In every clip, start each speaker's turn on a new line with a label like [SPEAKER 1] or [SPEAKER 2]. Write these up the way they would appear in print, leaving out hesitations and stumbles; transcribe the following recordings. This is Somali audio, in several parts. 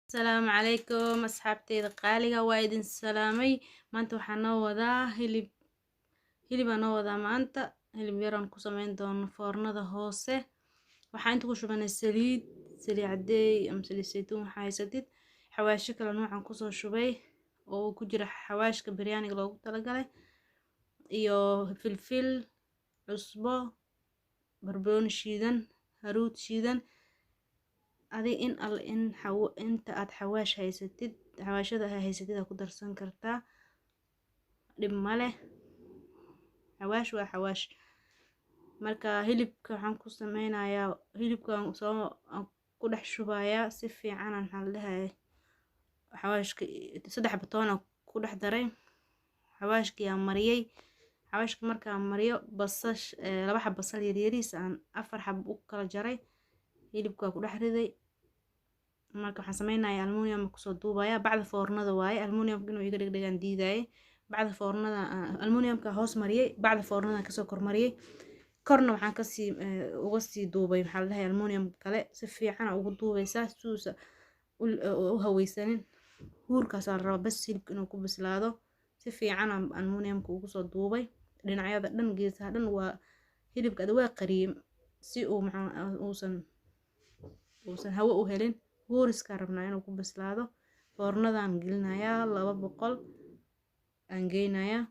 [SPEAKER 1] Asalaamu calaykum asxaabteyda qaaliga, waa idin salaamay. Maanta waxaa noo wadaa hilib, hilibaa noo wadaa maanta. Hilib yaraan ku sameyn doono foornada hoose. Waxaa inta ku shubanay saliid, saliid cadeey ama saliid saytuun waxaa haysatid. Xawaasho kale noocan kusoo shubay oo uu ku jira xawaashka biryaaniga loogu talagalay, iyo filfil, cusbo, barbarooni shiidan, haruud shiidan. Adi in alle in inta aad xawaash haysatid, xawaashada ha haysatid aa ku darsan kartaa, dhib ma leh. Xawaash waa xawaash. Marka hilibka waxaan ku sameynayaa, hilibka soo aan ku dhex shubayaa si fiican. Maxaa la dhahaye, xawaashka 3 batoon aan ku dhex daray, xawaashkii aan mariyay. Xawaashka markaan mariyo, basash 2 xab basal yaryariis aan 4 xab u kala jaray, hilibka ku dhex riday. Marka waxaan sameynayaa aluminium kusoo duubaya bacda foornada waaye. Aluminiumka inuu iga dhegdhegaan diidaaye, bacda foornada aluminiumka hoos mariyay, bacda foornada kasoo kormariyay. Korna waxaan kasii uga sii duubay, maxaa la dhahay, aluminium kale. Si fiican ugu duubaysaa suusa u haweysanin. Huurkaasaa la rabaa bas hilibka inuu ku bislaado. Si fiican aluminiumka ugu soo duubay dhinacyada dhan, geesaha dhan. Waa hilibka ada waa qariyey si uu maxaa uusan hawo u helin. Huuriskaa rabnaa inuu ku bislaado. Foornadaan gelinayaa, 200 aan geynayaa,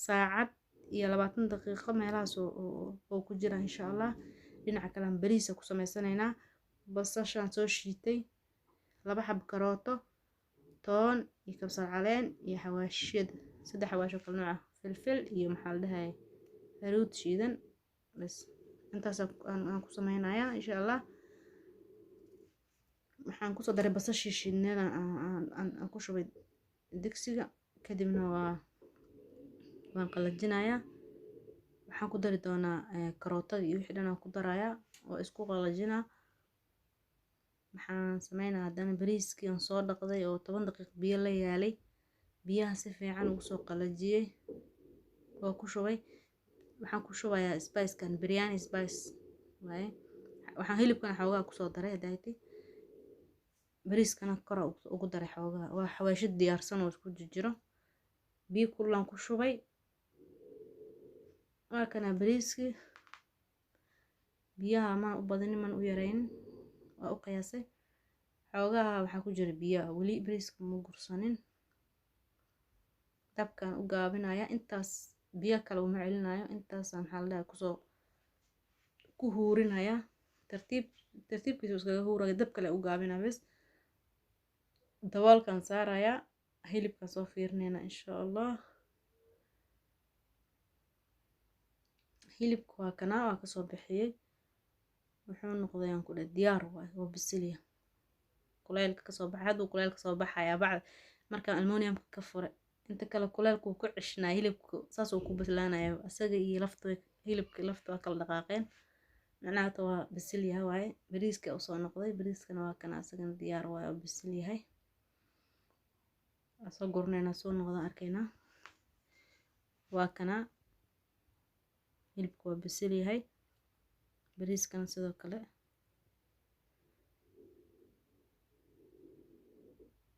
[SPEAKER 1] saacad iyo 20 daqiiqo meelahaas oo ku jira, insha Allah. Dhinaca kale aan bariisa ku sameysanaynaa. Basashaan soo shiitay, 2 xab karooto, toon iyo kabsar caleen iyo xawaashyada, 3 xawaasho kala nooc ah, filfil iyo, maxaa la dhahay, haruud shiidan. Bas intaas aan ku sameynayaa, insha Allah. Waxaan kusoo daray basashii shiidneeda aan ku shubay digsiga. Kadibna waan qalajinayaa. Waxaan ku dari doonaa karootada iyo wixii dhan aan ku darayaa oo isku qalajinaa. Waxaan sameynaa haddana bariiskii aan soo dhaqday oo 10 daqiiq biyo la yaalay, biyaha si fiican ugu soo qalajiyey oo ku shubay. Waxaan ku shubayaa spicekan, biryani spice waaye. Waxaan hilibkana xoogaa kusoo daray hadayti, bariiskana kora ugu daray xoogaa. Waa xawaashid diyaarsan oo isku jiro. Biyo kululaan ku shubay. Waa kana bariiskii. Biyaha mana u badinin, mana u yareynin, waa u qiyaasay. Xoogaha waxaa ku jira biyaha, weli bariiska ma gursanin. Dabkaan u gaabinaya intaas, biyo kale uma celinayo. Intaasaan, maxaa la dhahay, kusoo ku huurinaya. Tartiib tartiibkiisa iskaga huuraya, dab kale u gaabinaya bes. Daboolkaan saarayaa, hilibkaan soo fiirinayna, insha Allah. Hilibka waa kanaa, waa kasoo bixiyey. Wuxuu noqday aan ku dheh diyaar waay, waa bisilya. Kuleylka kasoo baxay, hadduu kuleylka soo baxayaa bacda markaan aluminiumka ka furay. Inta kale kuleylka wuu ku cishnaa hilibka, saas uu ku bislaanaya isaga iyo lafta. Hilibka lafta waa kala dhaqaaqeen, macnaha hata waa bisil yahay waaye. Bariiska usoo noqday, bariiskana waa kana, isagana diyaar waaye oo bisil yahay. Waa soo gurnaynaa, soo noqdaan arkaynaa. Waa kana, hilibka waa bisil yahay, bariiskana sidoo kale.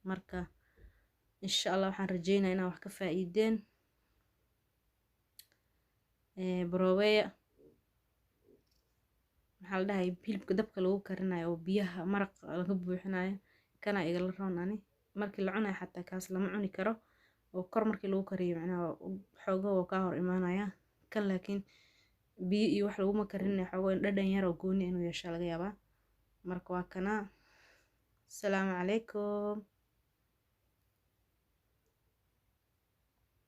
[SPEAKER 1] Marka insha Allah waxaan rajeynaya inaa wax ka faa'iideen. Broweya, maxaa la dhahay, hilibka dabka lagu karinayo oo biyaha maraqa laga buuxinayo, kana igala roon ani. Markii la cunayo xataa kaas lama cuni karo oo kor markii lagu kariyo, macnaha xoogo waa kaa hor imaanaya kan. Laakiin biyo iyo wax laguma karinayo, xoogo in dhadhan yar oo gooni inuu yeeshaa laga yaabaa. Marka waa kana. Asalaamu calaykum.